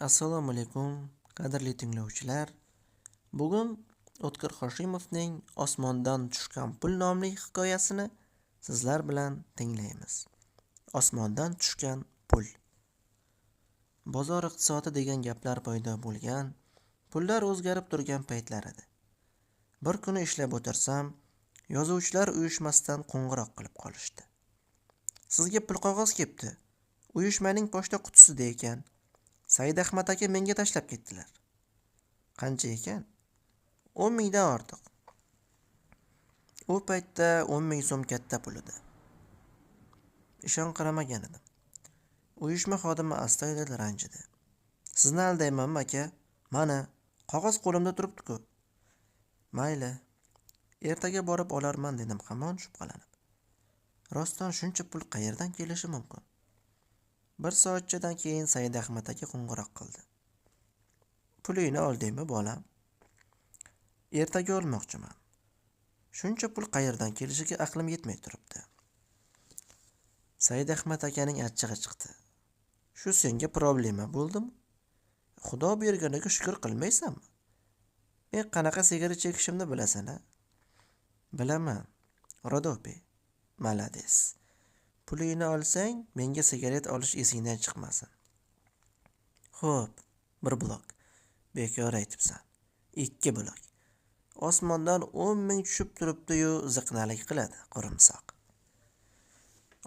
Assalomu alaykum, qadrli tinglovchilar. Bugun O'tkir Hoshimovning Osmondan tushgan pul nomli hikoyasini sizlar bilan tinglaymiz. Osmondan tushgan pul. Bozor iqtisodi degan gaplar paydo bo'lgan, pullar o'zgarib turgan paytlar edi. Bir kuni ishlab o'tirsam, yozuvchilar uyushmasidan qo'ng'iroq qilib qolishdi. Sizga pul qog'oz kepti. Uyushmaning pochta qutisida ekan. Said Ahmad aka menga tashlab ketdilar. Qancha ekan? 10 mingdan ortiq. U paytda 10 ming so'm katta pul edi. Ishonqiramagan edim. Uyushma xodimi astoydil ranjidi. Sizni aldaymanmi aka? Mana, qog'oz qo'limda turibdi-ku. Mayli, ertaga borib olarman dedim hamon shubhalanib. Rostdan shuncha pul qayerdan kelishi mumkin? Bir soatchadan keyin Said Ahmad aka qo'ng'iroq qildi. Pulingni oldingmi, bolam? Ertaga olmoqchiman. Shuncha pul qayerdan kelishiga aqlim yetmay turibdi. Said Ahmad akaning achchig'i chiqdi. Shu senga problema bo'ldimi? Xudo berganiga shukr qilmaysanmi? Men qanaqa sigaret chekishimni bilasan-a? Bilaman. Rodopi. Malades. Pulingni olsang, menga sigaret olish esingdan chiqmasin. Xo'p, bir blok. Bekor aytibsan. 2 blok. Osmondan 10 ming tushib turibdi-yu, ziqnalik qiladi, qo'rimsoq.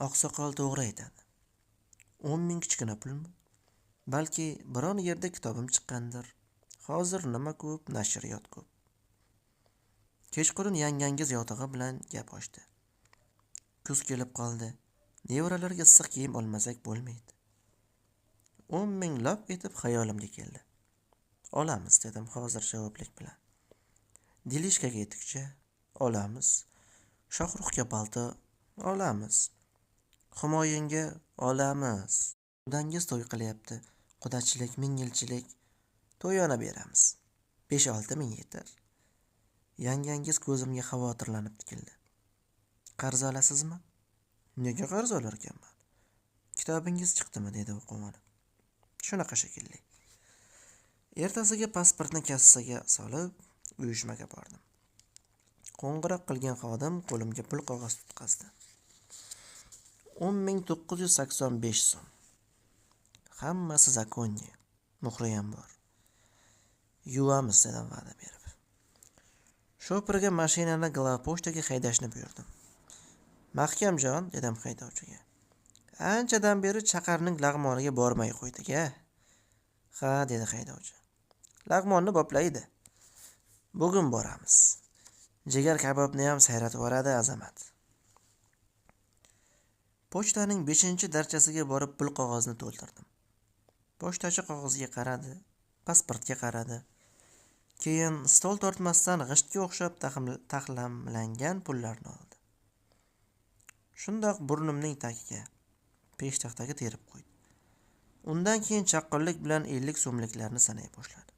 Oqsoqol to'g'ri aytadi. 10 ming kichkina pulmi? Balki biron yerda kitobim chiqqandir. Hozir nima ko'p, nashriyot ko'p. Kechqurun yangangiz yotig'i bilan gap ochdi. Kuz kelib qoldi. Nevaralarga issiq kiyim olmasak bo'lmaydi. 10 ming lop etib xayolimga keldi. Olamiz dedim hozir javoblik bilan. Dilishkaga etikcha olamiz. Shohruxga palto olamiz. Humoyunga olamiz. Qudangiz to'y qilyapti. Qudachilik, mingyilchilik to'yona beramiz. 5-6 ming yetar. Yangangiz ko'zimga xavotirlanib tikildi. Qarz olasizmi? Nega qarz olar ekanman? Kitobingiz chiqdimi? Dedi u quvonib. Shunaqa shekilli. Ertasiga pasportni kassaga solib, uyushmaga bordim. Qo'ng'iroq qilgan xodim qo'limga pul qog'oz tutqazdi. 10 985 so'm. Hammasi законный. Muhri ham bor. Yuvamiz dedim va'da berib. Shoferga mashinani glavpochtaga haydashni buyurdim. Mahkamjon, dedim haydovchiga. Anchadan beri chaqarning lag'moniga bormay qo'ydik-a. Ha, dedi haydovchi. Lag'monni boplaydi. Bugun boramiz. Jigar kabobni ham sayratib yuboradi Azamat. Pochtaning 5-darchasiga borib pul qog'ozni to'ldirdim. Pochtachi qog'ozga qaradi, pasportga qaradi. Keyin stol tortmasdan g'ishtga o'xshab taxlamlangan pullarni oldi. Shundoq burnimning tagiga, peshtaxtaga terib qo'ydi. Undan keyin chaqqonlik bilan 50 so'mliklarni sanay boshladi.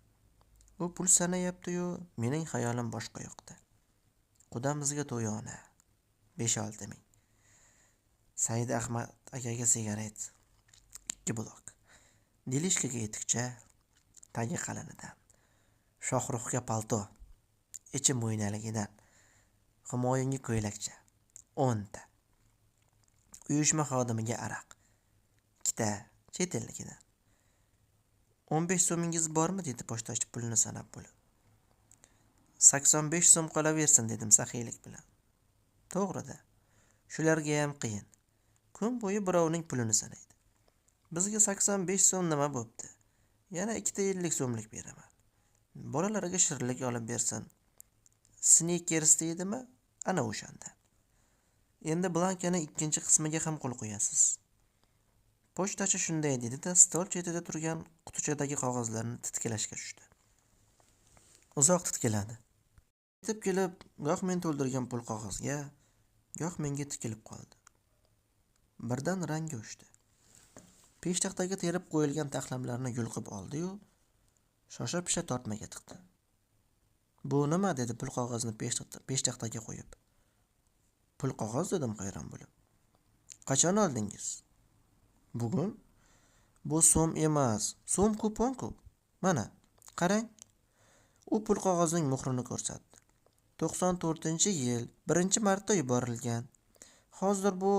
U pul sanayapti-yu, mening xayolim boshqa yoqda. Qudamizga to'yona 5-6 ming. Said Ahmad akaga sigaret 2 blok. Dilishkaga etikcha, tagi qalinidan. Shohruxga palto, ichi mo'ynaligidan. Humoyunga ko'ylakcha 10 ta. Uyushma xodimiga araq 2 ta, chet elnikidan. 15 so'mingiz bormi? Dedi pochtachi pulni sanab bo'lib. 85 so'm qolaversin dedim saxiylik bilan. To'g'rida. Shularga ham qiyin. Kun bo'yi birovning pulini sanaydi. Bizga 85 so'm nima bo'pti? Yana 2 ta 50 so'mlik beraman. Bolalarga shirinlik olib bersin. Snikers deydimi? Ana o'shanda. Endi blankaning ikkinchi qismiga ham qo'l qo'yasiz. Pochtachi shunday dedi-da, stol chetida turgan qutichadagi qog'ozlarni titkilashga tushdi. Uzoq titkiladi. Yetib kelib, goh men to'ldirgan pul qog'ozga, goh menga tikilib qoldi. Birdan rangi o'chdi. Peshtaxtaga terib qo'yilgan taxlamlarni yulqib oldi-yu, shosha-pisha tortmaga tiqdi. Bu nima? Dedi pul qog'ozni peshtaxtaga qo'yib. Pul qog'oz dedim hayron bo'lib. Qachon oldingiz? Bugun. Bu so'm emas, so'm kupon-ku. Mana, qarang. U pul qog'ozning muhrini ko'rsatdi. 94-yil birinchi marta yuborilgan. Hozir bu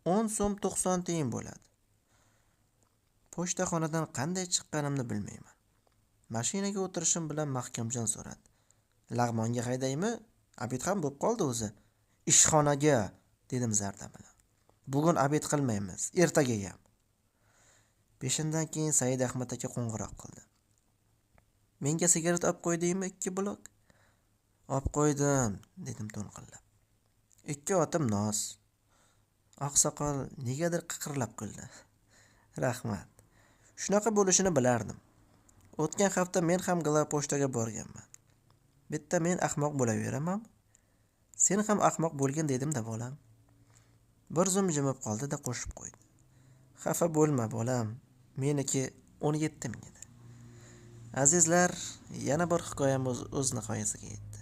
10 so'm 90 tiyin bo'ladi. Pochtaxonadan qanday chiqqanimni bilmayman. Mashinaga o'tirishim bilan Mahkamjon so'radi. Lag'monga haydaymi? Обед ham bo'p qoldi o'zi. Ishxonaga, dedim zarda bilan. Bugun обед qilmaymiz, ertaga ham. Peshindan keyin Said Ahmad aka qo'ng'iroq qildi. Menga sigaret olib qo'ydingmi 2 blok? Olib qo'ydim, dedim to'nqillab. 2 otim nos. Oqsoqol negadir qiqirlab kuldi. Rahmat. Shunaqa bo'lishini bilardim. O'tgan hafta men ham Glavpochtaga borganman. Bitta men ahmoq bo'laveramanmi? Sen ham ahmoq bo'lgin dedim-da, bolam. Bir zum jimib qoldi-da qo'shib qo'ydi. Xafa bo'lma, bolam. Meniki 17 ming edi. Azizlar, yana bir hikoyamiz o'z nihoyasiga yetdi.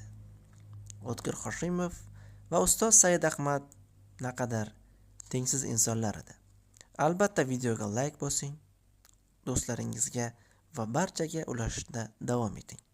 O'tkir Hoshimov va ustoz Said Ahmad naqadar tengsiz insonlar edi. Albatta videoga like bosing, do'stlaringizga va barchaga ulashishda davom eting.